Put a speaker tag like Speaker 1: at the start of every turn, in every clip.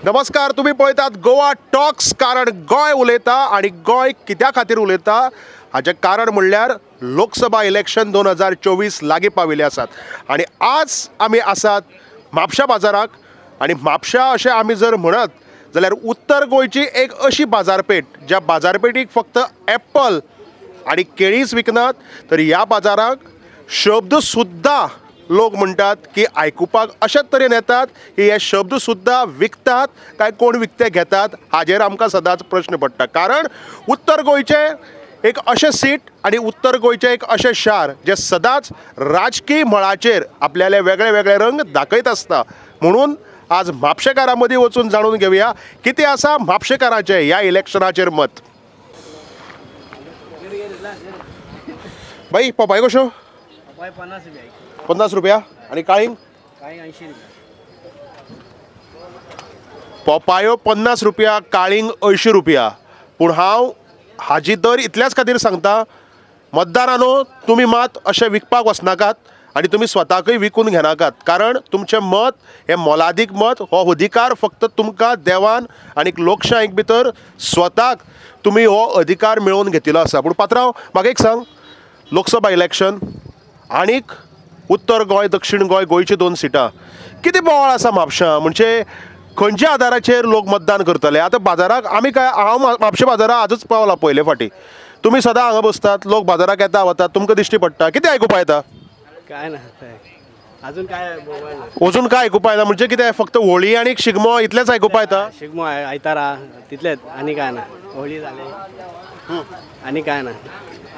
Speaker 1: नमस्कार, तुम्ही पळयतात गोवा टॉक्स, कारण गोंय उलयता आनी गोंय कित्या खातीर उलयता हाचें कारण म्हणल्यार लोकसभा इलेक्शन 2024 लागीं पाविल्ले आसात आनी आज आमी आसात म्हापशा बाजाराक। आनी म्हापशा अशें आमी जर म्हणत जाल्यार उत्तर गोंयची एक अशी बाजारपेठ ज्या बाजारपेठीक फक्त एप्पल आनी केळीच विकनात, तर ह्या बाजाराक शब्द सुद्दां लोक म्हणटात की आयकुपाक अशेच तरेन येतात की हे शब्द सुद्दां विकतात काय कोण विकते घेतात हाजेर आमकां सदांच प्रश्न पडटा। कारण उत्तर गोंयचें एक अशें सीट आनी उत्तर गोंयचें एक अशें शार जें सदांच राजकीय मळाचेर आपल्याले वेगळे वेगळे रंग दाखयत आसता। म्हणून आज म्हापशेकारां मदीं वचून जाणून घेवया कितें आसा म्हापशेकारांचें ह्या इलेक्शनाचेर मत। बाई, पोपाय कश्यो? 50 रुपया। आनी काळींग? 80 रुपया। पोपायो 50 रुपया, काळींग 80 रुपया। पूण हांव हाजी दर इतल्याच खातीर सांगता, मतदारांनो तुमी मात अशें विकपाक वचनाकात आनी तुमी स्वताकय विकून घेनाकात, कारण तुमचें मत हें मोलादीक मत, हो अधिकार फक्त तुमकां देवान आनी लोकशायेक भितर स्वताक तुमी हो अधिकार मेळोवन घेतिल्लो आसा। पूण पात्रांव, म्हाका एक सांग, लोकसभा इलेक्शन आनीक उत्तर गोंय दक्षिण गोंय गोंयची 2 सिटां, कितें बोवाळ आसा म्हापशा? म्हणजे खंयच्या आदाराचेर लोक मतदान करतले? आतां बाजाराक आमी काय, हांव म्हापशे बाजाराक आजच पावला पयले फावटी, तुमी सदां हांगा बसतात, लोक बाजाराक येता वतात, तुमकां दिश्टी पडटा, कितें आयकुपा येता?
Speaker 2: काय ना, अजून काय
Speaker 1: अजून काय आयकुपा येता? म्हणजे कितें फक्त होळी आनी शिगमो इतलेंच आयकुपा येता?
Speaker 2: शिगमो आयतारा तितलेंच, आनी काय ना, होळी जाले आनी काय ना,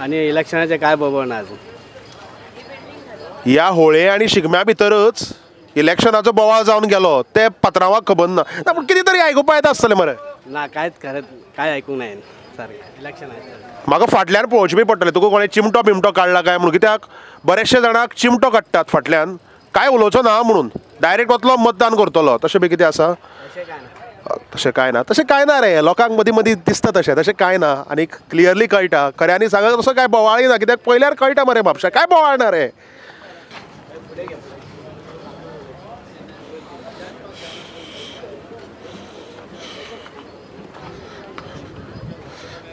Speaker 2: आनी इलेक्शनाचें काय बोबळ ना अजून।
Speaker 1: ह्या होळे आनी शिगम्या भितरच इलेक्शनाचो बोवाळ जावन गेलो ते पात्रांवाक खबर ना, पूण कितें तरी आयकुपा येता आसतलें मरे?
Speaker 2: ना, कांयच खरें कांय आयकूंक ना सारकें इलेक्शन।
Speaker 1: म्हाका फाटल्यान पळोवचें बी पडटलें तुका कोणें चिमटो बिमटो काडला काय म्हणून, कित्याक बरेचशे जाणांक चिमटो काडटात फाटल्यान, कांय उलोवचो ना म्हणून डायरेक्ट वतलो मतदान करतलो, तशें बी कितें आसा? तशें कांय ना, तशें कांय ना रे, लोकांक मदीं मदीं दिसता तशें, तशें कांय ना आनी क्लियरली कळटा। खऱ्यांनी सांगत तसो कांय बोवाळी ना, कित्याक पयल्यार कळटा मरे म्हापशा काय बोवाळ ना रे।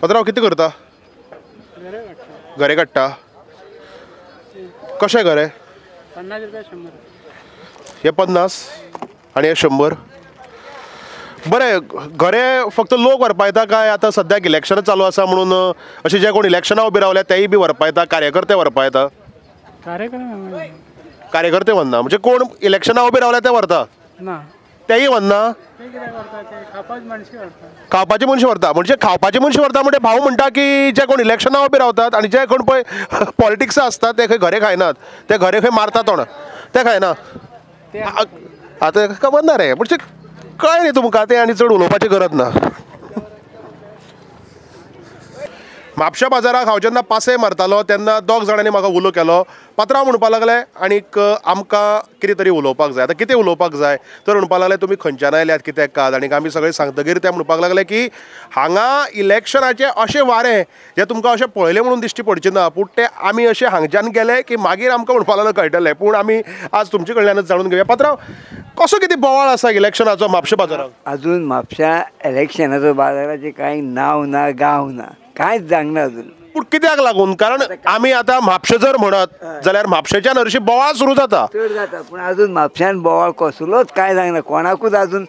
Speaker 1: पत्राव कितें करता? घरे काडटा। कशें घरे?
Speaker 3: 50 रुपया 100।
Speaker 1: हे 50 आनी हे 100। बरें, घरे फक्त लोक व्हरपा येता काय आतां सद्याक इलेक्शनां चालू आसा म्हणून अशें जे कोण इलेक्शनां उबे रावल्या तेय बी व्हरपा येता, कार्यकर्ते व्हरपा येता? कार्यकर्ते व्हरना, म्हणजे कोण इलेक्शनां उबे रावल्या ते व्हरता? तेय व्हरना, खावपाची मनशां व्हरता। म्हणजे खावपाची मनशां व्हरता म्हणजे भाऊ म्हणटा की जे कोण इलेक्शनां उबे रावतात आनी जे कोण पळय पॉलिटिक्सा आसतात ते खंय घरे खायनात, ते घरे खंय मारता तोंड, ते खायना। आतां खबर ना रे, म्हणजे कळ्ळें न्ही तुमकां तें, आनी चड उलोवपाची गरज ना। म्हापशा बाजाराक हांव जेन्ना पासय मारतालो तेन्ना दोग जाणांनी म्हाका उलो केलो, पात्रांव म्हणपाक लागले आनीक आमकां कितें तरी उलोवपाक जाय। आतां कितें उलोवपाक जाय तर म्हणपाक लागले तुमी खंयच्यान आयल्यात, कित्याक काज, आनीक आमी सगळें सांगतगीर ते म्हणपाक लागले की हांगा इलेक्शनाचें अशें वारें जें तुमकां अशें पळयलें म्हणून दिश्टी पडचें ना, पूण तें आमी अशें हांगच्यान गेले की मागीर आमकां म्हणपाक लागले कळटलें। पूण आमी आज तुमचे कडल्यानच जाणून घेवया। पात्रांव, कसो कितें बोवाळ आसा इलेक्शनाचो म्हापशा बाजाराक?
Speaker 4: अजून म्हापशा इलेक्शनाचो बाजाराचें कांय नांव ना, गांव ना, कांयच जावंक ना अजून।
Speaker 1: पूण कित्याक लागून? कारण आमी आतां म्हापशें जर म्हणत जाल्यार म्हापशेच्यान हरशीं बोवाळ सुरू जाता,
Speaker 4: चड जाता, पूण अजून म्हापश्यान बोवाळ कसलोच कांय जावंक ना, कोणाकूच अजून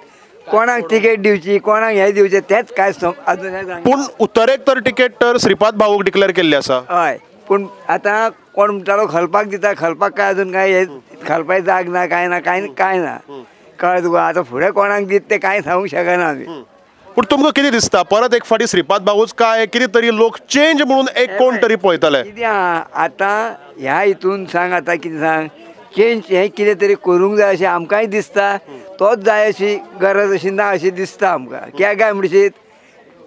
Speaker 4: कोणाक तिकेट दिवची कोणाक हें दिवचें तेंच कांय अजून।
Speaker 1: पूण उत्तरेक तर तिकेट तर श्रीपाद भाऊक डिक्लेअर केल्ली आसा।
Speaker 4: हय, पूण आतां कोण म्हणटालो खलपाक दिता, खलपाक काय अजून काय खलपाक जाग ना, कांय ना, कांय कांय ना, कळ्ळें तुका? आतां फुडें कोणाक दित तें कांय सांगूंक शकना आमी।
Speaker 1: पूण तुमकां कितें दिसता परत एक फावटी श्रीपाद भाऊच काय कितें तरी लोक चेंज म्हणून एक कोण तरी पळयतले?
Speaker 4: कितें आहा आतां ह्या हितून सांग, आतां कितें सांग, चेंज हें कितें तरी करूंक जाय अशें आमकांय दिसता, तोच जाय अशी गरज अशी ना अशी दिसता आमकां। कित्याक काय म्हणशीत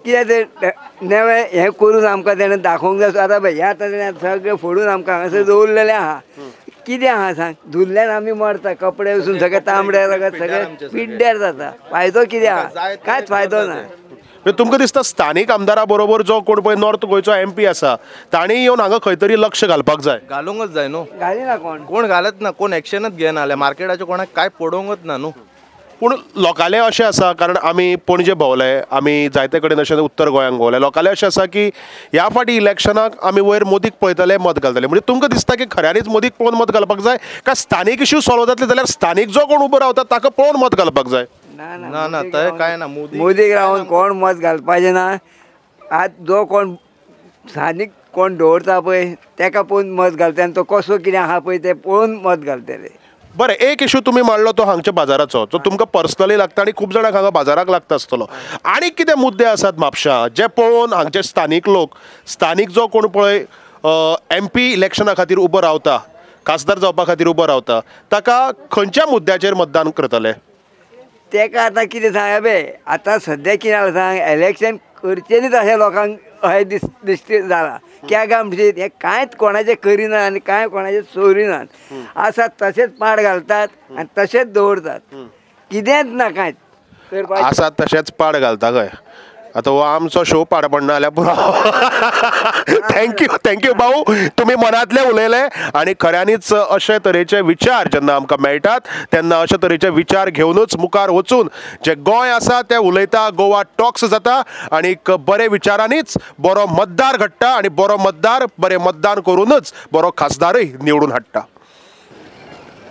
Speaker 4: कितें तें नवें हें करून आमकां तेणें दाखोवंक जाय। आतां पळय हें आतां तेणें सगळें फोडून आमकां हांगासर दवरलेलें आहा, कितें आहा सांग, धुल्ल्यान आमी मरता, कपडे वचून सगळे तांबडे रगत सगळे पिड्ड्यार जाता, फायदो कितें आहा? कांयच फायदो ना।
Speaker 1: तुमकां दिसता स्थानीक आमदारा बरोबर जो कोण पळय नॉर्थ गोंयचो एमपी आसा तांणी येवन हांगा खंय तरी लक्ष घालपाक जाय?
Speaker 5: घालूंकच जाय न्हू,
Speaker 4: घालिना कोण,
Speaker 5: कोण घालत ना, कोण एक्शनच घेना जाल्यार मार्केटाचें कोणाक कांय पडोवंकच ना न्हू।
Speaker 1: पूण लोकांले अशें आसा, कारण आमी पणजे भोंवले, आमी जायते कडेन अशें उत्तर गोंयांक भोंवले, लोकांले अशें आसा की ह्या फावटी इलेक्शनाक आमी वयर मोदीक पळयतले मत घालतले. म्हणजे तुमकां दिसता की खऱ्यांनीच मोदीक पळोवन मत घालपाक जाय काय स्थानीक इश्यू सॉल्व जातले जाल्यार स्थानीक जो कोण उबो रावता ताका पळोवन मत घालपाक जाय?
Speaker 4: ना ना तें कांय ना, मोदीक रावन कोण मत घालपाचें ना. आतां जो कोण स्थानीक कोण दवरता पळय तेका पळोवन मत घालता आनी तो कसो कितें आहा पळय तें पळोवन मत घालतले.
Speaker 1: बरें, एक इशू तुमी मांडलो तो हांगच्या बाजाराचो, जो तुमकां पर्सनली लागता आनी खूब जाणांक हांगा बाजाराक लागता आसतलो. आनी कितें मुद्दे आसात म्हापशां जे पळोवन हांगचे स्थानीक लोक, स्थानीक जो कोण पळय एमपी इलेक्शना खातीर उबो रावता, खासदार जावपा खातीर उबो रावता, ताका खंयच्या मुद्द्याचेर मतदान करतले?
Speaker 4: तेका आतां कितें सांग बे, आतां सद्या कितें जालां सांग, इलेक्शन करचें न्ही तशें लोकांक अशें दिश्टी जालां. कित्याक काय म्हणशीत हें कांयच कोणाचें करिना आनी कांय कोणाचें सोरिनात, आसा तशेंच पाड घालतात आनी तशेंच दवरतात, कितेंच ना कांयच करपाचें.
Speaker 1: आसा तशेंच पाड घालता खंय. आतां हो आमचो शो पाड पडना जाल्यार पुरो. Thank you, thank you भाऊ, तुमी मनांतले उलयले आनी खऱ्यांनीच अशे तरेचे विचार जेन्ना आमकां मेळटात तेन्ना अशे तरेचे विचार घेवनूच मुखार वचून जे गोंय आसा तें उलयता, गोवा टॉक्स जाता आनी बरे विचारांनीच बरो मतदार घडटा आनी बरो मतदार बरें मतदान करूनच बरो खासदारूय निवडून हाडटा.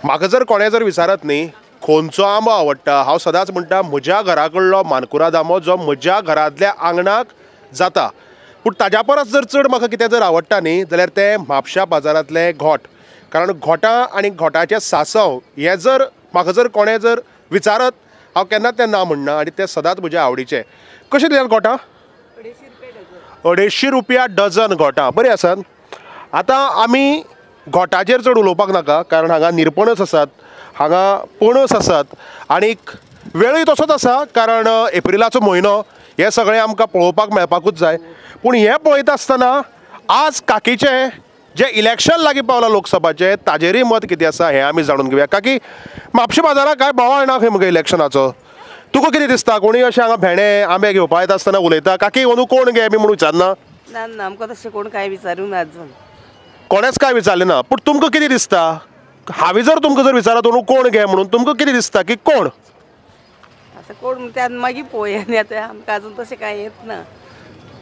Speaker 1: म्हाका जर कोणें जर विचारत न्ही खंयचो आंबो आवडटा, हांव सदांच म्हणटा म्हज्या घरा कडलो मानकुराद आंबो जो म्हज्या घरांतल्या आंगणाक जाता. पूण ताज्या परस जर चड म्हाका कितें जर आवडटा न्ही जाल्यार तें म्हापशा बाजारांतलें घोट. कारण घोटां आनी घोटाचें सांसव हें जर म्हाका जर कोणें जर विचारत हांव केन्नाच तें ना म्हणना आनी तें सदांच म्हज्या आवडीचें. कशें दिल्यार घोटां? 250 रुपया डझन घोटां. बरीं आसात. आतां आमी घोटाचेर चड उलोवपाक नाका कारण हांगा निरपणस आसात, हांगा पणस आसात आनीक वेळूय तसोच आसा कारण एप्रिलाचो म्हयनो, हें सगळें आमकां पळोवपाक मेळपाकूच जाय. पूण हें पळयता आसतना आज काकीचें जें इलेक्शन लागीं पावलां लोकसभाचें ताजेरूय मत कितें आसा हें आमी जाणून घेवया. काकी, म्हापशें बाजाराक कांय बोवाळ ना खंय मुगे इलेक्शनाचो, तुका कितें दिसता? कोणूय अशें हांगा भेंडे आंबे घेवपा येता आसतना उलयता, काकी अंदू कोण गे बी म्हणून विचारना?
Speaker 3: ना ना, आमकां तशें कोण कांय विचारूंक ना अजून,
Speaker 1: कोणेच कांय विचारलें ना. पूण तुमकां कितें दिसता, हांवें जर तुमकां जर विचारत अंदू कोण गे म्हणून, तुमकां कितें दिसता की कोण?
Speaker 3: आतां कोण म्हणटा मागीर पळोवया न्ही, आतां आमकां अजून तशें कांय येत ना.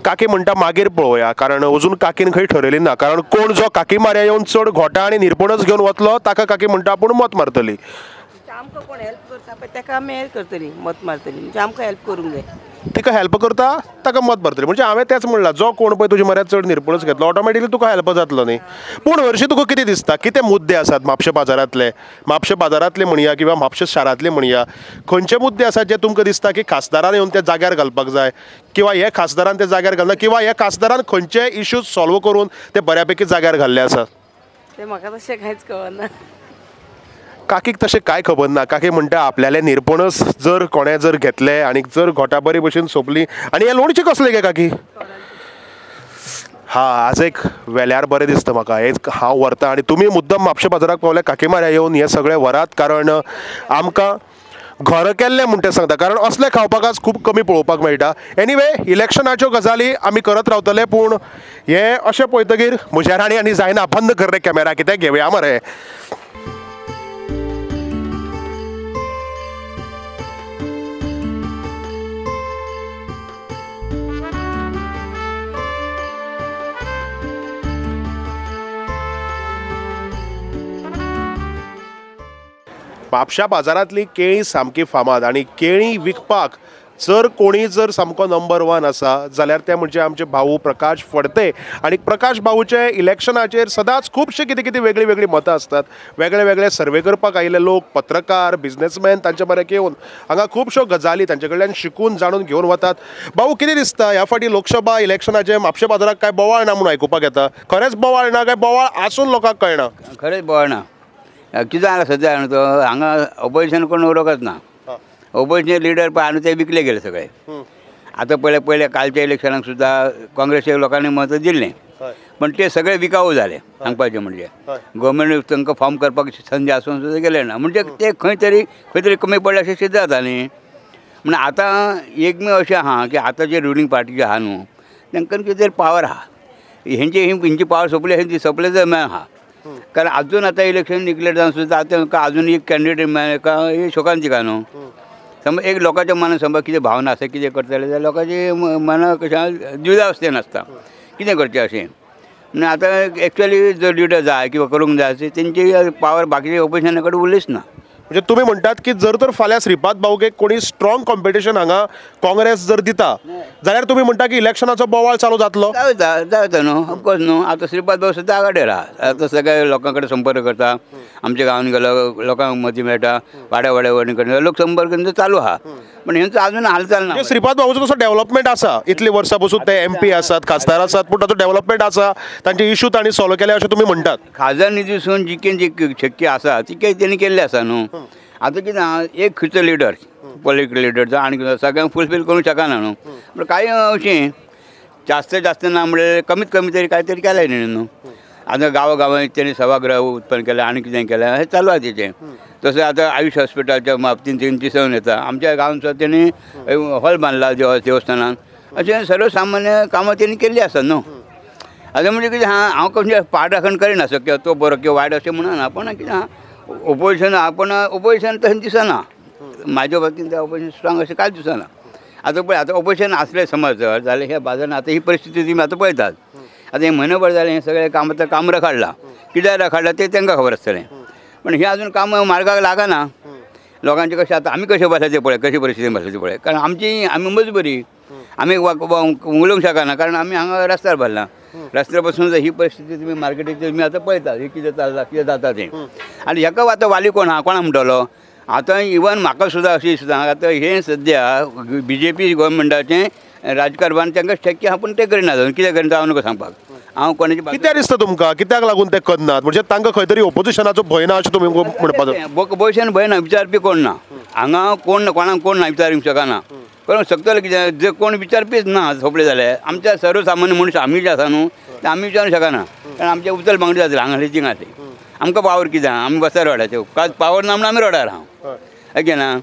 Speaker 1: काकी म्हणटा मागीर पळोवया कारण अजून काकीन खंय ठरयली ना, कारण कोण जो काकी माऱ्या येवन चड घोटां आनी निरपणस घेवन वतलो ताका काकी म्हणटा आपूण मत मारतली.
Speaker 3: आमकां कोण हेल्प करता पळय ताका आमी हेल्प करतली, मत मारतली, म्हणजे आमकां हेल्प करूंक जाय.
Speaker 1: तिका हेल्प करता ताका मत मारतली. म्हणजे हांवें तेंच म्हणलां, जो कोण पळय तुजे म्हऱ्यांत चड निरपणस घेतलो ऑटोमॅटिकली तुका हेल्प जातलो न्ही. पूण हरशीं तुका कितें दिसता, कितें मुद्दे आसात म्हापशें बाजारांतले, म्हापशें बाजारांतले म्हणया किंवा म्हापशें शारांतले म्हणया, खंयचे मुद्दे आसात जे तुमकां दिसता की खासदारान येवन ते जाग्यार घालपाक जाय किंवा हे खासदारान ते जाग्यार घालना किंवा हे खासदारान खंयचे इश्यूज सॉल्व करून ते बऱ्यापैकी जाग्यार घाल्ले आसात?
Speaker 3: ते म्हाका तशें कांयच कळना.
Speaker 1: काकीक तशें कांय खबर ना. काकी म्हणटा आपल्याले निरपणस जर कोणें जर घेतले आनी जर घोटां बरी भशेन सोंपली. आनी हें लोणचें कसलें गे काकी? हा, आज एक वेल्यार बरें दिसता म्हाका, एक हांव व्हरता आनी तुमी मुद्दम म्हापशें बाजाराक पावले काकी माऱ्या येवन हें सगळें व्हरात कारण आमकां घर केल्लें म्हूण तें सांगता, कारण असलें खावपाक आज खूब कमी पळोवपाक मेळटा. एनिवे, इलेक्शनाच्यो गजाली आमी करत रावतले, पूण हें अशें पळयतकीर म्हज्या राणी आनी जायना, बंद कर रे कॅमेरा, कितें घेवया मरे. म्हापशा बाजारांतली केळीं सामकी फामाद आनी केळीं विकपाक जर कोणी जर सामको नंबर 1 आसा जाल्यार ते म्हणजे आमचे भाऊ प्रकाश फडते. आनी प्रकाश भाऊचे इलेक्शनाचेर सदांच खुबशे कितें कितें वेगळीं वेगळीं मतां आसतात, वेगळे वेगळे सर्वे करपाक आयिल्ले लोक, पत्रकार, बिजनेसमॅन तांचे म्हऱ्याक येवन हांगा खुबश्यो गजाली तांचे कडल्यान शिकून जाणून घेवन वतात. भाऊ, कितें दिसता ह्या फावटी लोकसभा इलेक्शनाचे म्हापशे बाजाराक काय बोवाळ ना म्हणून आयकुपाक येता, खरेंच बोवाळ ना काय बोवाळ आसून लोकांक कळना?
Speaker 5: खरेंच बोवाळ ना. कितें जालां सद्या जाणा तो हांगा ऑपोजिशन कोण उरोकच ना, ओपोजिशन लिडर पळय आनी ते विकले गेले सगळे. आतां पळय पयले कालच्या इलेक्शनाक सुद्दां काँग्रेसच्या लोकांनी मतां दिल्लें, पण ते सगळे विकावू जाले. सांगपाचें म्हणजे गव्हर्मेंट तांकां फॉर्म करपाक संदी आसून सुद्दां गेले ना, म्हणजे ते खंय तरी खंय तरी कमी पडले अशें सिद्ध जाता न्ही. म्हण आतां एकमेव अशें आहा की आतां जे रुलींग पार्टी जे आहा न्हू तांकां कितें तरी पावर आहा, हेंची हेंची पावर सोंपली, हेंची सोंपले जाल्यार आहा. कारण अजून आतां इलेक्शन डिक्लेर जावन सुद्दां आतां तांकां अजून एक कॅन्डिडेट मेळ्ळें का शोकांतिका न्हू. समज एक लोकांच्या मनान समज कितें भावना आसा कितें करतले जाल्यार लोकांचे मनां कशें द्विधावस्थेन आसता कितें करचें अशें. आनी आतां एक्चुअली जर लिडर जाय किंवा करूंक जाय तेंची पावर बाकीचे ओपोजिशना कडेन उरलीच ना.
Speaker 1: म्हणजे तुमी म्हणटात की जर तर फाल्यां श्रीपाद भाऊक कोणी स्ट्रॉंग कॉम्पिटिशन हांगा काँग्रेस जर दिता जाल्यार तुमी म्हणटा की इलेक्शनाचो बोवाळ चालू जातलो.
Speaker 5: जाता जाता न्हू, ऑफकोर्स न्हू. आतां श्रीपाद भाऊ सुद्दां आघाडेर आहा, आतां सगळ्या लोकां कडेन संपर्क करता, आमच्या गांवांत गेलो लोकांक मदीं मेळटा, वाड्या वाड्या वयर लोक संपर्क चालू आहा, पण हेंचो अजून हालचाल ना.
Speaker 1: श्रीपाद भाऊचो तसो डेव्हलपमेंट आसा, इतली वर्सां पसून ते एम पी आसात, खासदार आसात, पूण ताचो डेव्हलपमेंट आसा, तांचे इशू तांणी सॉल्व केले अशें तुमी म्हणटात.
Speaker 5: खासदार निधीसून जितकें जी शक्य आसा तितकें तेणी केल्लें आसा न्हू. आतां कितें आहा, एक खंयचो लिडर पॉलिटिकल लिडर आनी सगळ्यांक फुलफील करूंक शकना न्हू, पूण कांय अशें जास्त जास्त ना म्हणल्यार कमीत कमी तरी कांय तरी केलें न्ही न्हू. आतां गांवा गांवांनी तेणी सभागृह उत्पन्न केलें आनी कितें केलें हें चालू आसा तेचें. तशें आतां आयुष हॉस्पिटलाच्या बाबतीन तेणी दिसून येता, आमच्या गांवांत सुद्दां तेणी हॉल बांदला देवस्थानान, अशें सर्वसामान्य कामां तेणी केल्लीं आसा न्हू. आतां म्हणजे कितें आहा, हांव कशें पाड राखण करिना किंवा तो बरो किंवा वायट अशें म्हणना, पूण कितें आहा ओपोजिशन आहा, पूण ओपोजिशन तशें दिसना म्हाज्या बाबतीन, तें ओपोजिशन स्ट्रांग अशें कांयच दिसना. आतां पळय आतां ओपोजिशन आसलें समज जर जाल्यार ह्या बाजारान आतां ही परिस्थिती तुमी आतां पळयतात. आतां हें म्हयनोभर जालें हें सगळें काम आतां काम रखाडलां, कित्याक रखाडलां तें तांकां खबर आसतलें, पण हें अजून काम मार्गाक लागना. लोकांचें कशें आतां आमी कशें बसला तें पळय, कशी परिस्थिती बसला तें पळय, कारण आमची आमी मजबुरी आमी उलोवंक शकना, कारण आमी हांगा रस्त्यार भरला, रस्त्यार बसून ही परिस्थिती तुमी मार्केटीक तुमी आतां पळयतात हें कितें चल्लां कितें जाता तें. आनी हेका आतां वाली कोण आहा कोणा म्हणटलो आतां इवन म्हाका सुद्दां अशें दिसता आतां हें सद्या बी जे पी गव्हर्मेंटाचें राजकारभार तांकां शक्य आहा, पूण तें करिना, कितें करिना हांव नको सांगपाक. हांव कोणाची
Speaker 1: कित्याक दिसता तुमकां कित्याक लागून ते करनात, म्हणजे तांकां खंय तरी ओपोजिशनाचो भंय ना अशें तुमी म्हणपाक?
Speaker 5: ओपोजिशन भंय ना, विचारपी कोण ना हांगा, कोण ना कोणाक कोण ना विचारूंक शकना, करूंक शकतलो कितें जे कोण विचारपीच ना सोंपले जाल्यार. आमच्या सर्वसामान्य मनीस आमी जे आसा न्हू ते आमी विचारूंक शकना, कारण आमचे उचल बांगडी जातले हांगा आसली थिंगा आसली, आमकां पावर कितें आहा, आमी बसता रोडाचेर, कांय पावर ना म्हणून आमी रोडार आहा ओके ना.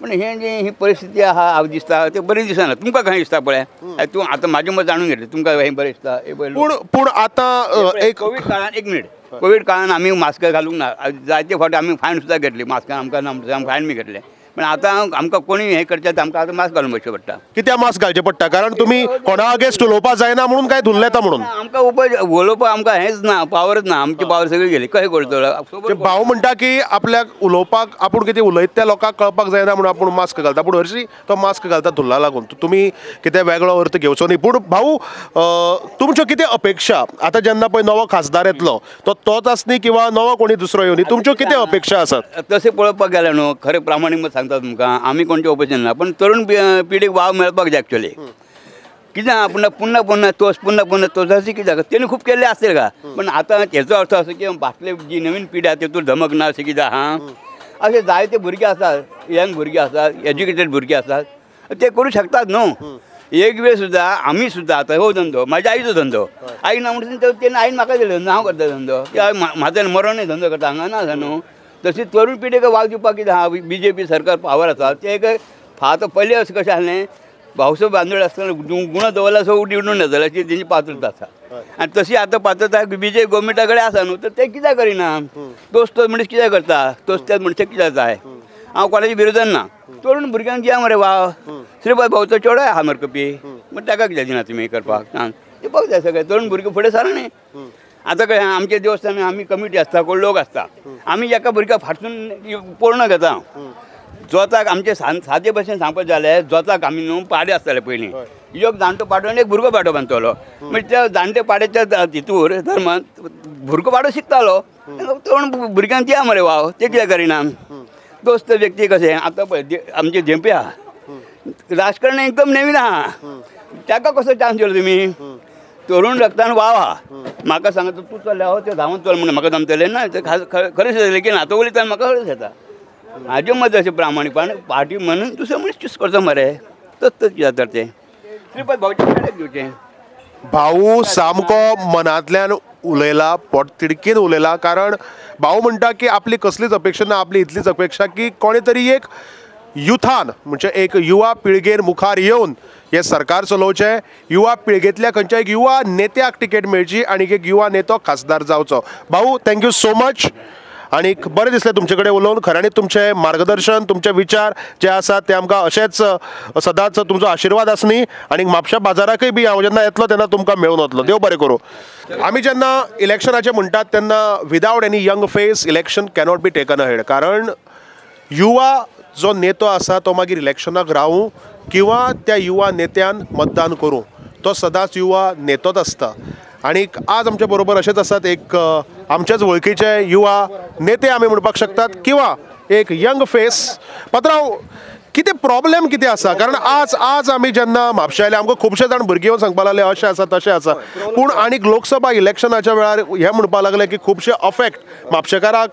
Speaker 5: पूण हें जी ही परिस्थिती आहा हांव दिसता तें बरें दिसना. तुमकां खंय दिसता पळय तूं आतां म्हाजें मत जाणून घेतलें, तुमकां हें बरें दिसता हें बरें.
Speaker 1: पूण पूण आतां एक
Speaker 5: कोवीड काळान एक मिनीट, कोवीड काळान आमी मास्क घालूंक ना, जायते फावटी आमी फायन सुद्दां घेतली, मास्कान आमकां ना फायन बी घेतलें, पण आतां आमकां कोणी हें करचें आमकां आतां मास्क घालून बसचें पडटा.
Speaker 1: कित्याक मास्क घालचें पडटा? कारण तुमी कोणा अगेन्स्ट उलोवपाक जायना म्हणून काय धुल्लेता म्हणून?
Speaker 5: आमकां उपाय उलोवपाक आमकां हेंच ना, पावरच ना, आमची पावर सगळी गेली, कशें करतलो?
Speaker 1: भाऊ म्हणटा की आपल्याक उलोवपाक आपूण कितें उलयता त्या लोकांक कळपाक जायना म्हणून आपूण मास्क घालता, पूण हरशीं तो मास्क घालता धुल्ला लागून. तुमी कितें वेगळो अर्थ घेवचो न्ही. पूण भाऊ तुमच्यो कितें अपेक्षा आतां जेन्ना पळय नवो खासदार येतलो तो तोच आसनी किंवा नवो कोणी दुसरो येवनी, तुमच्यो कितें अपेक्षा आसात?
Speaker 5: तशें पळोवपाक गेलें न्हू खरें प्रामाणीक मत सांगता तुमकां, आमी कोणचें ओपोजिशन ना, पण तरुण पिढीक वाव मेळपाक जाय एक्चुअली. कितें आहा पुन्हा पुन्हा पुन्हा तोच पुन्हा पुन्हा तोच अशें कित्याक तेणी खूब केल्लें आसतलें का, पण आतां हेचो अर्थ असो की फाटले जी नवीन पिढी आहा तितून धमक ना अशें कितें आहा. अशें जायते भुरगे आसात, यंग भुरगे आसात, एज्युकेटेड भुरगे आसात, ते करूं शकतात न्हू. एक वेळ सुद्दां आमी सुद्दां आतां हो धंदो म्हाज्या आईचो धंदो, आई ना म्हणून तेणी आईन म्हाका दिलो धंदो, हांव करता धंदो, म्हाज्यान मरोनय धंदो करता हांगा ना न्हू. तशी तरुण पिढीक वाव दिवपाक कितें आहा, बी जे पी सरकार पावर आसा ते एक आतां पयलें अशें कशें आसलें भावसो बांदोड आसतना गुणो दवरला सो निवडून येतले अशी तेंची पात्रता आसा, आनी तशी आतां पात्रता बी जे गव्हर्मेंटा कडेन आसा न्हू, तर ते कित्याक करिना? तोच तोच मनीस कित्याक करता, तोच त्याच मनशाक कित्याक जाय? हांव कोणाच्या विरोधान ना, तरुण भुरग्यांक दिया मरे वाव. श्रीपाद भाऊचो चेडो आहा मरे कपी, मागीर ताका कित्याक दिना तुमी करपाक? सांग दिवपाक जाय सगळे तरुण भुरगे फुडें सर न्ही. आतां कशें आमच्या देवस्थान आमी कमिटी आसता, कोण लोक आसता, आमी एका भुरग्याक फाटसून पोरणो घेता. जोताक आमचे सादे भशेन सांगपाक जाल्यार जोताक आमी न्हू पाडे आसताले पयलीं, एक जाणटो पाडो आनी एक भुरगो पाडो बांदतलो, म्हणजे त्या जाणटे पाड्याच्या हितूर धर्मान भुरगो पाडो शिकतालो. तरुण भुरग्यांक दिया मरे वाव, ते कित्याक करिना? दोस्त व्यक्ती कशें आतां पळय आमचे धेंपे आहा, राजकारण एकदम नवीन आहा, ताका कसो चान्स दिलो तुमी? तरुण रक्तान वाव आहा, म्हाका सांगता तूं चल्ल्या हो तें धांवन चल म्हणून म्हाका जमतलें ना, तें खरेंच जातलें की ना? आतां उलयता म्हाका खरेंच येता. म्हाजें मत अशें प्रामाणीकपणान पार्टी म्हणून दुसरो मनीस चूज करचो मरे, तच तच कितें जाता तें. श्रीपाद भाऊचें कडेन दिवचें.
Speaker 1: भाऊ सामको मनांतल्यान उलयला, पोटतिडकीन उलयला, कारण भाऊ म्हणटा की आपली कसलीच अपेक्षा ना, आपली इतलीच अपेक्षा की कोणी तरी एक युथान म्हणजे एक युवा पिळगेन मुखार येवन हें सरकार चलोवचें, युवा पिळगेंतल्या खंयच्या एक युवा नेत्याक तिकेट मेळची आनी एक युवा नेतो खासदार जावचो. भाऊ thank you so much. आनी बरें दिसलें तुमचे कडेन उलोवन. खऱ्यांनी तुमचें मार्गदर्शन, तुमचे विचार जे आसात ते आमकां अशेंच सदांच तुमचो आशिर्वाद आसनी आनी म्हापशा बाजाराकय बी हांव जेन्ना येतलो तेन्ना तुमकां मेळून वतलो. देव बरें करूं. आमी जेन्ना इलेक्शनाचें म्हणटात तेन्ना without any young face election cannot be taken ahead. कारण युवा जो नेतो आसा तो मागीर इलेक्शनाक रावूं किंवा त्या युवा नेत्यान मतदान करूं, तो सदांच युवा नेतोच आसता. आनी आज आमच्या बरोबर अशेंच आसात एक आमच्याच वळखीचे युवा नेते आमी म्हणपाक शकतात किंवा एक यंग फेस. पात्रांव, कितें प्रॉब्लेम कितें आसा? कारण आज आज आमी जेन्ना म्हापशा आयले आमकां खुबशे जाण भुरगीं येवन सांगपाक लागले अशें आसा तशें आसा, पूण आनीक लोकसभा इलेक्शनाच्या वेळार हें म्हणपाक लागले की खुबशे अफेक्ट म्हापशेकाराक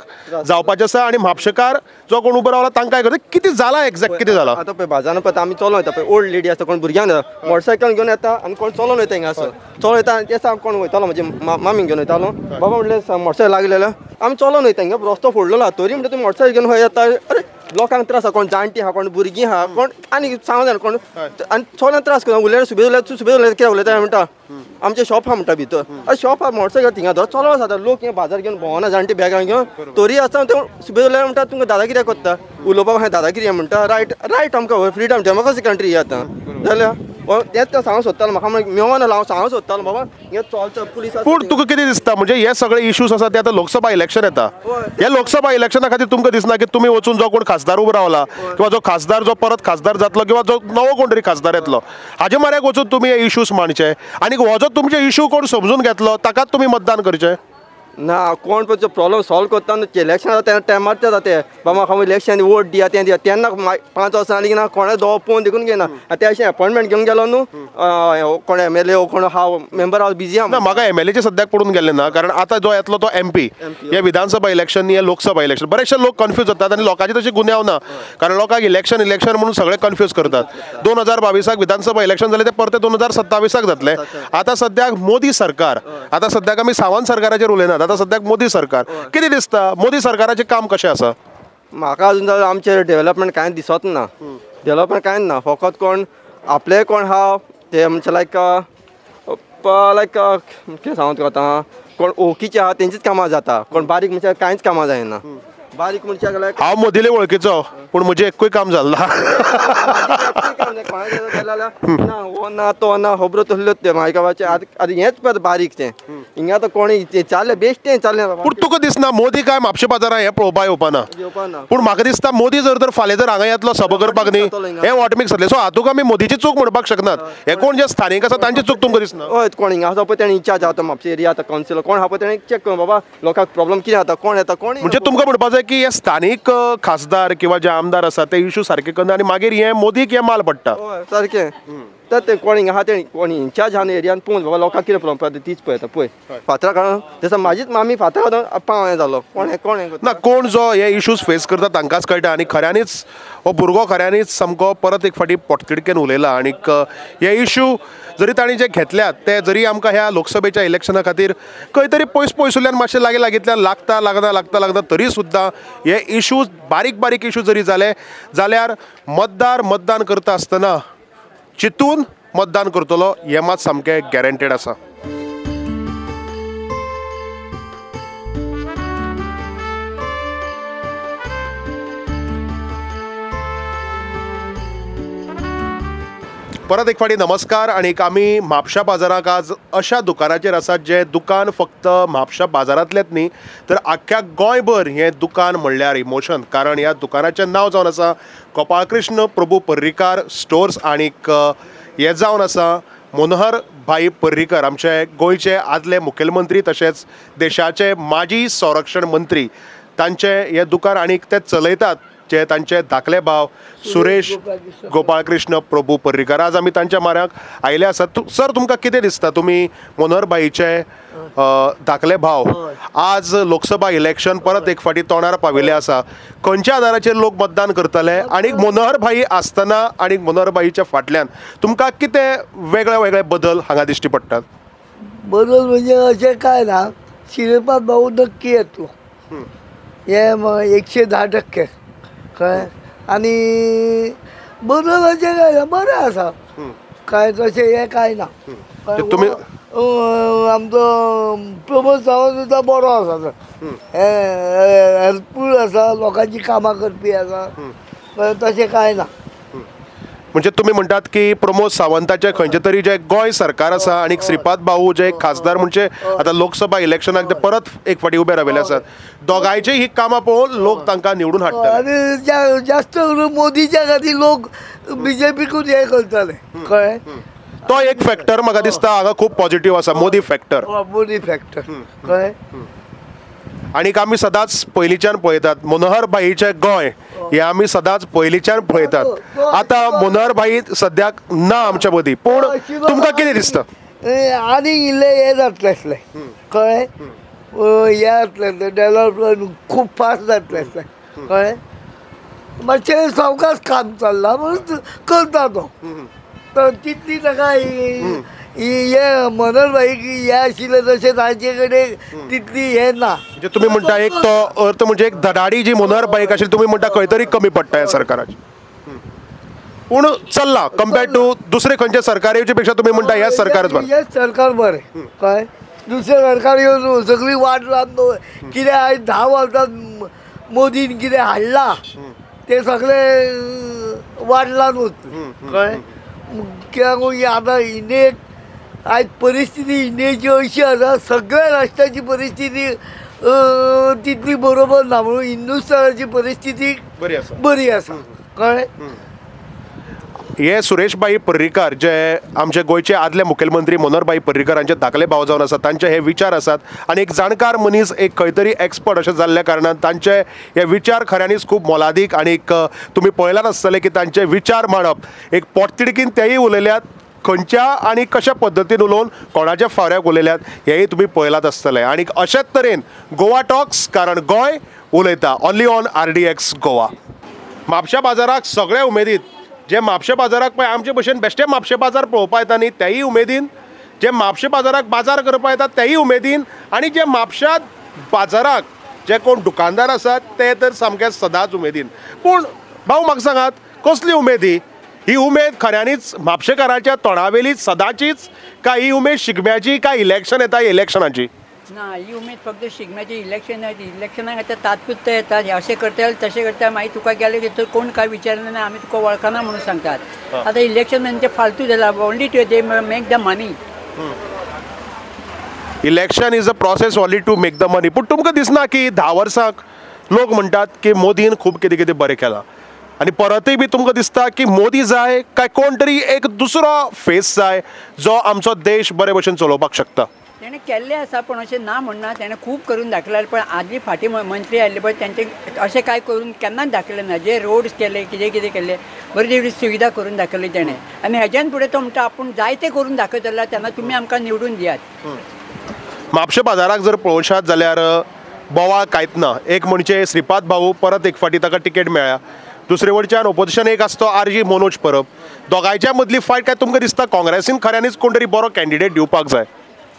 Speaker 1: जावपाचें आसा आनी म्हापशेकार जो कोण उबो रावला तांकां करता. कितें जालां एग्जॅक्ट कितें जालां?
Speaker 6: आतां पळय बाजारान पळय आमी चलोन वयता पळय ओल्ड लेडी आसता, कोण भुरग्यांक मोटरसायकल घेवन येता आनी कोण चलोन वयता हिंगासर चलोन वयता आनी ते कोण वयतालो म्हजे मामीक घेवन वयतालो, बाबा म्हणलें मोटरसायकल लागलेलो आमी चलोन वयता हिंगा रस्तो फोडलेलो आहा तरी म्हणटा तुमी मोटरसायकल घेवन खंय येता? अरे लोकांक त्रास आहा, कोण जाणटी आहा, कोण भुरगीं आहा, कोण आनी सांगू जाणा कोण आनी चलोन त्रास करता. उलयता सुबेज उलयता सुबेज उलयता कित्याक उलयता म्हणटा आमचें शॉप आहा म्हणटा भितर. अरे शॉप आहा मोटरसायकल थिंगा धर चलोन आसा लोक हे बाजार घेवन भोंवना जाणटी बॅगां घेवन तरी आसता ते सुबेज उलयता म्हणटा तुमकां दादागिरी करता उलोवपाक हांवें दादागिरी म्हणटा. रायट रायट आमकां फ्रिडम डेमोक्रेसी कंट्री ही आतां जाल्यार तेंच तें सांगूंक सोदतालो म्हाका मेवना हांव सांगूंक सोदतालो बाबा हें चलता पुलीस.
Speaker 1: पूण तुका कितें दिसता म्हणजे हे सगळे इश्यूज आसा ते आतां लोकसभा इलेक्शन येता, ह्या लोकसभा इलेक्शना खातीर तुमकां दिसना की तुमी वचून जो कोण खासदार उबो रावला किंवा जो खासदार जो परत खासदार जातलो किंवा जो नवो कोण तरी खासदार येतलो हाजे म्हऱ्याक वचून तुमी हे इश्यूज मांडचे आनी हो जो तुमचे इश्यू कोण समजून घेतलो ताकाच तुमी मतदान करचें?
Speaker 6: ना कोण पळय प्रॉब्लम सॉल्व करता न्हू इलेक्शन जाता तेन्ना टायमार ते जाता बाबा म्हाका इलेक्शन वोट दिया तें दिया तेन्ना 5 वर्सां जालीं की ना कोणें दो पळोवन देखून घेयना. आतां ते अशें एपॉयंटमेंट घेवन गेलो न्हू कोण एम एल ए कोण आहा मेंबर आहा बिजी आहा.
Speaker 1: ना म्हाका एम एल एचे सद्याक पडून गेल्लें ना, कारण आतां जो येतलो तो एम पी, हे विधानसभा इलेक्शन हे लोकसभा इलेक्शन बरेचशे लोक कन्फ्यूज जातात आनी लोकांचे तशें गुन्यांव ना, कारण लोकांक इलेक्शन इलेक्शन म्हणून सगळे कन्फ्यूज करतात. 2022 विधानसभा इलेक्शन जालें तें परतें 2027 जातलें. आतां सद्याक मोदी सरकार, आतां सद्याक आमी सावंत सरकाराचेर उलयनात, आतां सद्याक मोदी सरकार. कितें दिसता मोदी सरकाराचें काम कशें आसा?
Speaker 6: म्हाका अजून आमचें डेवलपमेंट कांय दिसत ना, डेवलपमेंट कांय ना, फकत कोण आपले कोण आहा ते म्हणजे लायक लायक कितें सांगू तुका आतां कोण ओळखीचे आहा तेंचीच कामां जाता, कोण बारीक मनशाक कांयच कामां जायना. बारीक मनशाक लायक
Speaker 1: हांव मोदीले वळखीचो पूण म्हजें एकूय काम जालें ना.
Speaker 6: ना हो ना तो ना खबरो तसल्योच त्यो म्हाका आतां हेंच पळय बारीक तें हिंगा आतां कोणी चाललें बेश्टें चाललें.
Speaker 1: पूण तुका दिसना मोदी काय म्हापशे बाजारां हें पळोवपा येवपाना? पूण म्हाका दिसता मोदी जर तर फाल्यां जर हांगा येतलो सभा करपाक न्ही हें ऑटोमॅटीक जातलें. सो हातूंत आमी मोदीची चूक म्हणपाक शकनात, हे कोण जे स्थानीक आसा तांची चूक तुमकां दिसना?
Speaker 6: हय कोण हिंगा आसा पळय तेणें इन्चार्ज आसा म्हापशे एरिया आतां कावन्सिलर कोण आहा पळय तेणें चॅक करून बाबा लोकांक प्रॉब्लम कितें जाता कोण येता कोण.
Speaker 1: म्हणजे तुमकां म्हणपाक जाय की हे स्थानीक खासदार किंवा जे आमदार आसा ते इशू सारके करना आनी मागीर हे मोदीक हे माल पडटा.
Speaker 6: हय सारकें तर ते कोण हिंगा आहा ते कोण इन्चार्ज आहा न्हू एरियान पळोवन बाबा लोकांक कितें प्रॉब्लम पळय तीच पळयता पळय फातरां काडून जसो म्हाजीच मामी फातरां काडून पांव हें जालो कोण हें कोण हें
Speaker 1: ना कोण जो हे इश्यूज फेस करता तांकांच कळटा. आनी खऱ्यांनीच हो भुरगो खऱ्यांनीच सामको परत एक फावटी पोटतिडकेन उलयला आनीक हे इश्यू जरी तांणी जे घेतल्यात ते जरी आमकां ह्या लोकसभेच्या इलेक्शना खातीर खंय तरी पयस पयसुल्ल्यान मातशें लागीं लागींतल्यान लागता लागना लागता लागना तरी सुद्दां हे इश्यूज बारीक बारीक इश्यू जरी जाले जाल्यार मतदार मतदान करता आसतना चिंतून मतदान करतलो हें मात सामकें गॅरंटेड आसा. परत एक फावटी नमस्कार. आनी आमी म्हापशा बाजाराक आज अशा दुकानाचेर आसात जें दुकान फक्त म्हापशा बाजारांतलेंच न्ही तर आख्ख्या गोंयभर हें दुकान म्हणल्यार इमोशन, कारण ह्या दुकानाचें नांव जावन आसा गोपाळकृष्ण प्रभू पर्रीकार स्टोर्स आनीक हें जावन आसा मनोहर भाई पर्रीकर, आमचे गोंयचे आदले मुखेलमंत्री तशेंच देशाचे माजी संरक्षण मंत्री, तांचें हें दुकान आनीक ते चलयतात जे तांचे धाकले भाव सुरेश गोपाळकृष्ण प्रभू पर्रीकर. आज आमी तांच्या माऱ्याक आयिल्ले आसात. सर तुमकां कितें दिसता, तुमी मनोहर भाईचे धाकले भाव आज लोकसभा इलेक्शन परत एक फावटी तोंडार पाविल्ले आसा, खंयच्या आदाराचेर लोक मतदान करतले आनी मनोहर भाई आसतना आनी मनोहर भाईच्या फाटल्यान तुमकां कितें वेगळे वेगळे बदल हांगा दिश्टी पडटात?
Speaker 7: बदल म्हणजे अशें कांय ना, श्रीपाद भाऊ नक्की येतलो हे 110% कळ्ळें. आनी बदल अशें कांय ना, बरें आसा, कांय तशें हें कांय ना.
Speaker 1: तुमी
Speaker 7: आमचो प्रमोद सावंत सुद्दां बरो आसा, हेल्पफूल आसा, लोकांची कामां करपी आसा, तशें कांय ना.
Speaker 1: म्हणजे तुमी म्हणटात की प्रमोद सावंताचे खंयचे तरी जे गोंय सरकार आसा आनी श्रीपाद भाऊ जे खासदार म्हणजे आतां लोकसभा इलेक्शनाक ते परत एक फावटी उबे राविल्ले आसात, दोगांयची ही कामां पळोवन लोक तांकां निवडून हाडटले.
Speaker 7: आनी जास्त करून मोदीच्या खातीर लोक बीजेपीकूच हें करताले, कळ्ळें.
Speaker 1: तो एक फॅक्टर म्हाका दिसता हांगा खूब पॉझिटिव्ह आसा, मोदी फॅक्टर.
Speaker 7: मोदी फॅक्टर, कळ्ळें.
Speaker 1: आनीक आमी सदांच पयलींच्यान पळयतात मनोहर भाईचें गोंय हें आमी सदांच पयलींच्यान पळयतात. आतां मनोहर भाई सद्याक ना आमच्या मदीं, पूण तुमकां कितें दिसता?
Speaker 7: आनी इल्लें हें जातलें आसलें, कळ्ळें, हें जातलें आसलें, डेवलपमेंट खूब फास्ट जातलें आसलें, कळ्ळें. मातशें सवकास काम चल्लां म्हणून करता तो, तर तितली ताका हे मनोहर भाई हे आशिल्ले तशें तांचे कडेन तितली हें ना.
Speaker 1: म्हणजे तुमी म्हणटा एक तो अर्थ म्हणजे एक धडाडी जी मनोहर भाईक आशिल्ली तुमी म्हणटा खंय तरी कमी पडटा ह्या सरकाराची, पूण चल्ला कंपेर्ड टू दुसरे खंयचे सरकार येवचे पेक्षा तुमी म्हणटा ह्या सरकारच बरें.
Speaker 7: हें सरकार बरें, कळ्ळें. दुसरें सरकार येवन सगळी वाट लावन कितें आयज 10 वर्सां मोदीन कितें हाडलां तें सगळें वाट लावन वतलें, कळ्ळें. कित्याक आतां इंडियेक आयज परिस्थिती इंडियेची अशी आसा, सगळ्या राष्ट्राची परिस्थिती तितली बरोबर ना, म्हणून हिंदुस्थानाची परिस्थिती बरी आसा, कळ्ळें.
Speaker 1: हे सुरेशभाई पर्रीकार जे आमचे गोंयचे आदले मुखेलमंत्री मनोहरभाई पर्रीकार हांचे धाकले भाव जावन आसात, तांचे हे विचार आसात आनी एक जाणकार मनीस, एक खंय तरी एक्सपर्ट अशें जाल्ल्या कारणान तांचे हे विचार खऱ्यांनीच खूब मोलादीक. आनीक तुमी पळयलां आसतलें की तांचे विचार मांडप एक पोटतिडकीन तेय उलयल्यात, खंयच्या आनी कशा पद्दतीन उलोवन कोणाच्या फावऱ्याक उलयल्यात हेंय तुमी पळयलात आसतलें. आनी अशेच तरेन गोवा टॉक्स, कारण गोंय उलयता, ओन्ली ऑन RDX Goa. म्हापशा बाजाराक सगळे उमेदीत, जे म्हापशे बाजाराक पळय आमचे भशेन बेश्टे म्हापशे बाजार पळोवपा येता न्ही तेय उमेदीन, जे म्हापशे बाजाराक बाजार करपा येतात तेय उमेदीन, आनी जे म्हापश्या बाजाराक जे कोण दुकानदार आसात ते तर सामके सदांच उमेदीन. पूण भाऊ म्हाका सांगात, कसली उमेद ही? ही उमेद खऱ्यांनीच म्हापशेकाराच्या तोंडावेली सदांचीच काय ही उमेद शिगम्याची काय इलेक्शन येता इलेक्शनाची?
Speaker 8: ना, ही उमेद फक्त शिगम्याची. इलेक्शन इलेक्शनाक आतां तात्पुरतें येतात, अशें करता तशें करता, मागीर तुका गेले की कोण काय विचारना ना, आमी तुका वळखना म्हणून सांगतात. आतां इलेक्शन म्हणजे फालतू जाला, only to they make the money.
Speaker 1: Election is a process only to make the money. पूण तुमकां दिसना की 10 वर्सांक लोक म्हणटात की मोदीन खूब कितें कितें बरें केलां, आनी परतूय बी तुमकां दिसता की मोदी जाय काय कोण तरी एक दुसरो फेस जाय जो आमचो देश बरे भशेन चलोवपाक शकता?
Speaker 8: तेणें केल्लें आसा, पूण अशें ना म्हणना, तेणें खूब करून दाखयलें. पण आदली फाटीं मंत्री आयिल्ले पळय तेंचे अशें कांय करून केन्नाच दाखयलें ना. जे रोड्स केले, कितें कितें केले, बरी बरी सुविधा करून दाखयली तेणें. आनी हेज्यान फुडें तो म्हणटा आपूण जायतें करून दाखयतलो, तेन्ना तुमी आमकां निवडून दियात.
Speaker 1: म्हापशे बाजाराक जर पळोवशात जाल्यार बोवाळ कांयच ना. एक म्हणजे श्रीपाद भाऊ परत एक फावटी ताका तिकेट मेळ्ळ्या, दुसरे वटच्यान ओपोजिशन एक आसतो RG Manoj Parab. दोगांयच्या मदली फायट काय तुमकां दिसता काँग्रेसीन खऱ्यांनीच कोण तरी बरो कॅन्डिडेट दिवपाक जाय?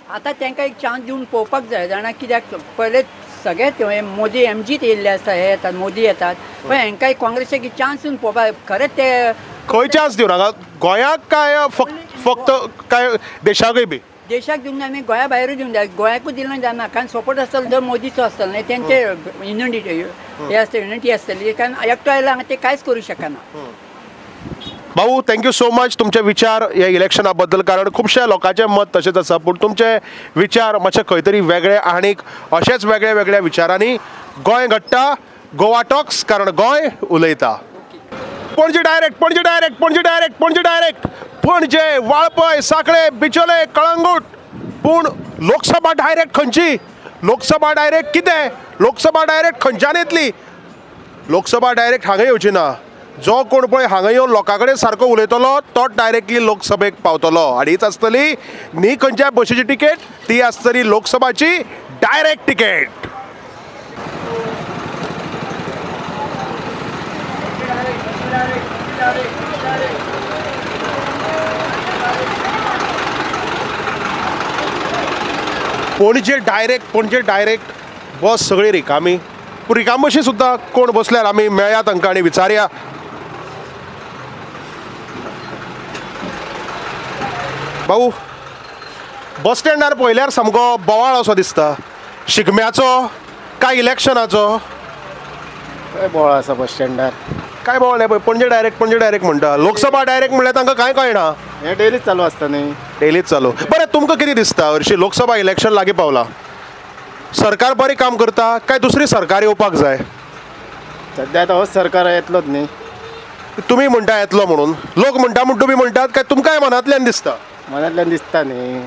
Speaker 8: आतां तांकां एक चान्स दिवन पळोवपाक जाय जाणा, कित्याक पयले सगळेच मोदी एमजीत येयल्ले आसता, हे येतात मोदी येतात, पण हांकां काँग्रेसीक चान्स दिवन पळोवपाक. खरेंच ते
Speaker 1: खंय चान्स दिवन हांगा गोंयाक काय फक्त काय देशाकय बी?
Speaker 8: देशाक दिवंक जाय आनी गोंया भायरूय दिवंक जाय. गोंयाकूच दिलें जायना, कारण सपोर्ट आसतलो जर मोदीचो आसतलो न्ही, तेंचे युनिटी हे आसतली, युनिटी आसतली, कारण एकटो आयला हांगा ते कांयच करूं शकना.
Speaker 1: भाऊ thank you so much तुमचे विचार ह्या इलेक्शना बद्दल, कारण खुबश्या लोकांचें मत तशेंच आसा, पूण तुमचे विचार मातशे खंय तरी वेगळे आनीक अशेच वेगळ्या वेगळ्या विचारांनी गोंय घडटा. गोवा टॉक्स, कारण गोंय उलयता. Panaji direct, Panaji direct, Panaji direct, Panaji direct, Panaji, Valpoi, Sanquelim, Bicholim, Calangute. पूण लोकसभा डायरेक्ट खंयची? लोकसभा डायरेक्ट कितें? लोकसभा डायरेक्ट खंयच्यान येतली? लोकसभा डायरेक्ट हांगा येवची ना. जो कोण पळय हांगा येवन लोकां कडेन सारको उलयतलो तो डायरेक्टली लोकसभेक पावतलो. आनी हीच आसतली न्ही खंयच्या बशीची तिकेट, ती आसतली लोकसभाची direct ticket. Panaji direct, Panaji direct बस सगळी रिकामी. पूण रिकामी बशी सुद्दां कोण बसल्यार आमी मेळया तांकां आनी विचारया. भाऊ बस स्टँडार पळयल्यार सामको बोवाळ असो दिसता. शिगम्याचो काय इलेक्शनाचो?
Speaker 9: काय बोवाळ आसा बस स्टँडार?
Speaker 1: काय बोवाळ नाही पळय, पणजे डायरेक्ट पणजे डायरेक्ट म्हणटा. लोकसभा डायरेक्ट म्हणल्यार तांकां कांय कळना.
Speaker 9: हें डेलीच चालू आसता न्ही?
Speaker 1: डेलीच चालू. बरें, तुमकां कितें दिसता हरशीं लोकसभा इलेक्शन लागीं पावलां, सरकार बरें काम करता काय दुसरी सरकार येवपाक जाय?
Speaker 9: सद्या आतां होच सरकार येतलोच न्ही.
Speaker 1: तुमी म्हणटा येतलो म्हणून, लोक म्हणटा म्हूण तुमी म्हणटात काय तुमकांय मनांतल्यान दिसता?
Speaker 9: मनांतल्यान दिसता न्ही.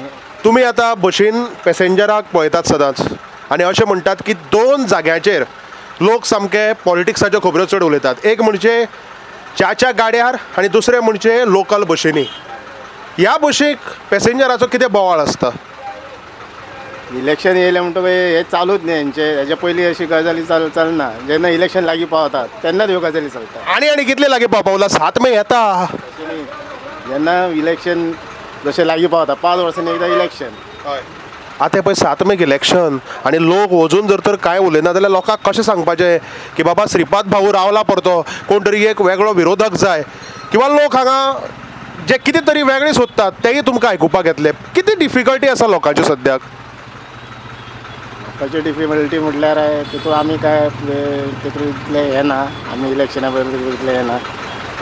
Speaker 1: तुमी आतां बशीन पॅसेंजराक पळयतात सदांच आनी अशें म्हणटात की दोन जाग्यांचेर लोक सामके पॉलिटिक्साच्यो खबऱ्यो चड उलयतात. एक म्हणजे च्याच्या गाड्यार आनी दुसरें म्हणजे लोकल बशींनी. ह्या बशीक पॅसेंजराचो कितें बोवाळ आसता?
Speaker 9: इलेक्शन येयलें म्हणटकच हें चालूच न्ही हेंचें. हेजे पयलीं अशी गजाली चलना. जेन्ना इलेक्शन लागीं पावता तेन्नाच ह्यो गजाली चलता.
Speaker 1: आनी आनी कितले लागीं पावला? 7 मे येता.
Speaker 9: जेन्ना इलेक्शन जशें लागीं पावता 5 वर्सांनी एकदां इलेक्शन.
Speaker 1: हय, आतां पळय 7 मेक इलेक्शन आनी लोक वचून जर तर कांय उलयना जाल्यार लोकांक कशें सांगपाचें की बाबा श्रीपाद भाऊ रावला परतो, कोण तरी एक वेगळो विरोधक जाय, किंवा लोक हांगा जे कितें तरी वेगळें सोदतात तेय तुमकां आयकुपाक येतले. कितें डिफिकल्टी आसा लोकांच्यो सद्याक?
Speaker 9: लोकांच्यो डिफिकल्टी म्हटल्यार तितून आमी काय तितून इतलें हें ना, आमी इलेक्शना बद्दल इतलें हें ना.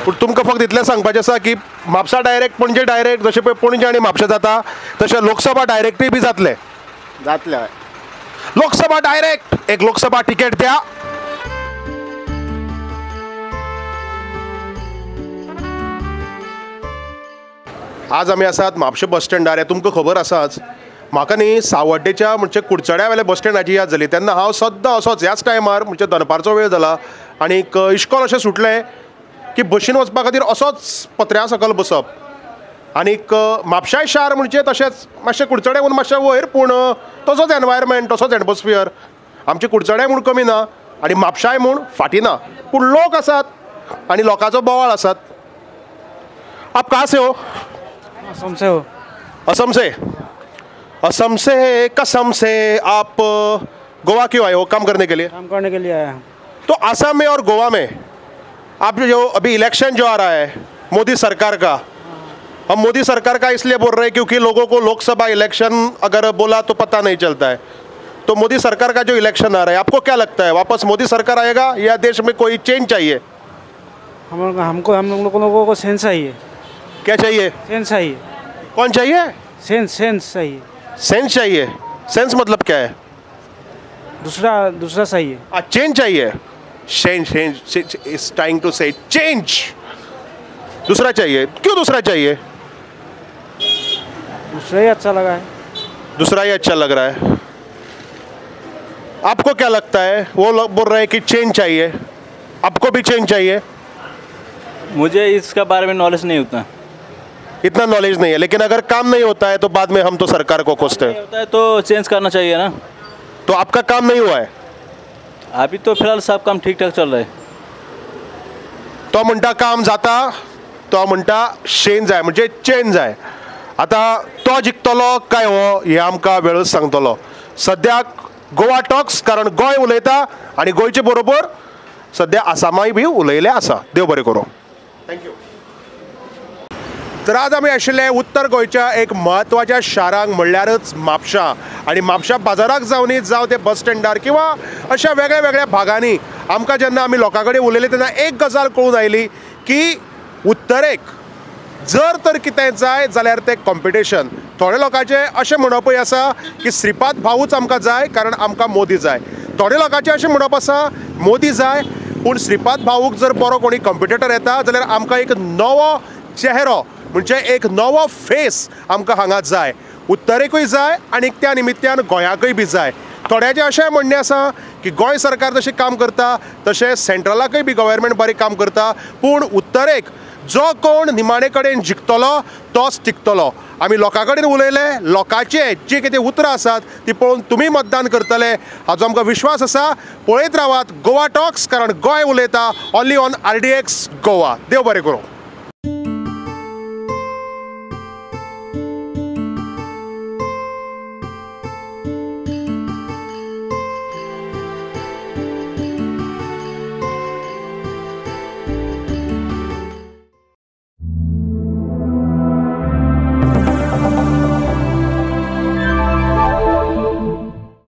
Speaker 1: पूण तुमकां फक्त इतलें सांगपाचें आसा की म्हापसा डायरेक्ट पणजे डायरेक्ट, जशें पळय पणजे आनी म्हापशें जाता तशें लोकसभा डायरेक्टूय बी जातलें?
Speaker 9: जातलें.
Speaker 1: लोकसभा डायरेक्ट, एक लोकसभा तिकेट द्या. आज आमी आसात म्हापशें बस स्टँडार. हें तुमकां खबर आसाच. म्हाका न्ही सावड्डेच्या म्हणजे कुडचड्या वेल्या बस स्टँडाची याद जाली तेन्ना हांव सद्दां असोच ह्याच टायमार, म्हणजे दनपारचो वेळ जाला आनीक इश्कोल अशें सुटलें की बशीन वचपा खातीर असोच पत्र्या सकयल बसप. आनीक म्हापशाय शार म्हणजे तशेंच मातशें कुडचडें म्हूण मातशें वयर, पूण तसोच एनवायरमेंट, तसोच एटमॉस्फियर. आमचे कुडचडें म्हूण कमी ना आनी म्हापशाय म्हूण फाटीं ना, पूण लोक आसात आनी लोकांचो बोवाळ आसात. आप कहाँ से हो?
Speaker 10: असम से हो.
Speaker 1: असम से? असम से, कसम से. आप गोवा क्यों आए हो? काम करने के लिए?
Speaker 10: काम करने के लिए आया हूँ.
Speaker 1: तो असम में और गोवा में आप जो अभी इलेक्शन जो आ रहा है मोदी सरकार का, हम मोदी सरकार का इसलिए बोल रहे हैं क्योंकि लोगों को लोकसभा इलेक्शन अगर बोला तो पता नहीं चलता है. तो मोदी सरकार का जो इलेक्शन आ रहा है, आपको क्या लगता है वापस मोदी सरकार आएगा या देश में कोई चेंज चाहिए?
Speaker 10: हमको हम लोगों को सेंस चाहिए.
Speaker 1: क्या चाहिए?
Speaker 10: सेंस चाहिए.
Speaker 1: कौन चाहिए?
Speaker 10: सेंस, सेंस चाहिए.
Speaker 1: सेंस चाहिए? सेंस मतलब क्या है?
Speaker 10: दूसरा दूसरा चाहिए.
Speaker 1: चेंज चाहिए. Change, change is trying to say change. दूसरा चाहिए. क्यों दूसरा चाहिए?
Speaker 10: दूसरा ही अच्छा लगा है.
Speaker 1: दूसरा ही अच्छा लग रहा है. आपको क्या लगता है? वो लोग बोल रहे हैं कि चेंज चाहिए, आपको भी चेंज चाहिए?
Speaker 11: मुझे इसका बारे में नॉलेज नहीं उतना,
Speaker 1: इतना नॉलेज नहीं है, लेकिन अगर काम नहीं होता है तो बाद में हम तो सरकार को कोसते हैं.
Speaker 11: होता है तो चेंज करना चाहिए ना.
Speaker 1: तो आपका काम नहीं हुआ है
Speaker 11: अभी तो फिलहाल? सब काम ठीक ठाक चल रहा है.
Speaker 1: तो म्हणटा काम जाता, तो म्हणटा शेन जाय, म्हणजे चेंज जाय. आतां तो जिखतलो काय हो हें आमकां वेळूच सांगतलो. सद्याक गोवा टॉक्स, कारण गोंय उलयता आनी गोंयचे बरोबर सद्या आसामाय बी उलयलें आसा. देव बरें करूं. Thank you. तर आज आमी आशिल्ले उत्तर गोंयच्या एक म्हत्वाच्या शारांक म्हणल्यारच म्हापशा. आनी म्हापशा बाजाराक जावनी, जावं ते बस स्टँडार किंवा अशा वेगळ्या वेगळ्या भागांनी आमकां जेन्ना आमी लोकां कडेन उलयले तेन्ना एक गजाल कळून आयली की उत्तरेक जर तर कितें जाय जाल्यार तें कॉम्पिटिशन. थोडे लोकांचें अशें म्हणपूय आसा की श्रीपाद भाऊच आमकां जाय कारण आमकां मोदी जाय. थोडे लोकांचें अशें म्हणप आसा मोदी जाय पूण श्रीपाद भाऊक जर बरो कोणी कॉम्पिटिटर येता जाल्यार आमकां एक नवो चेहरो म्हणजे एक नवो फेस आमकां हांगा जाय. उत्तरेकूय जाय आनी त्या निमित्यान गोंयाकूय बी जाय. थोड्याचें अशें म्हणणें आसा की गोंय सरकार जशें काम करता तशें सेंट्रलाकूय बी गव्हर्मेंट बरें काम करता, पूण उत्तरेक जो कोण निमाणे कडेन जिखतलो तोच टिकतलो. आमी लोकां कडेन उलयले, लोकांचे जी कितें उतरां आसात ती पळोवन तुमी मतदान करतले हाचो आमकां विश्वास आसा. पळयत रावात गोवा टॉक्स, कारण गोंय उलयता, ओनली ऑन RDX Goa. देव बरें करूं.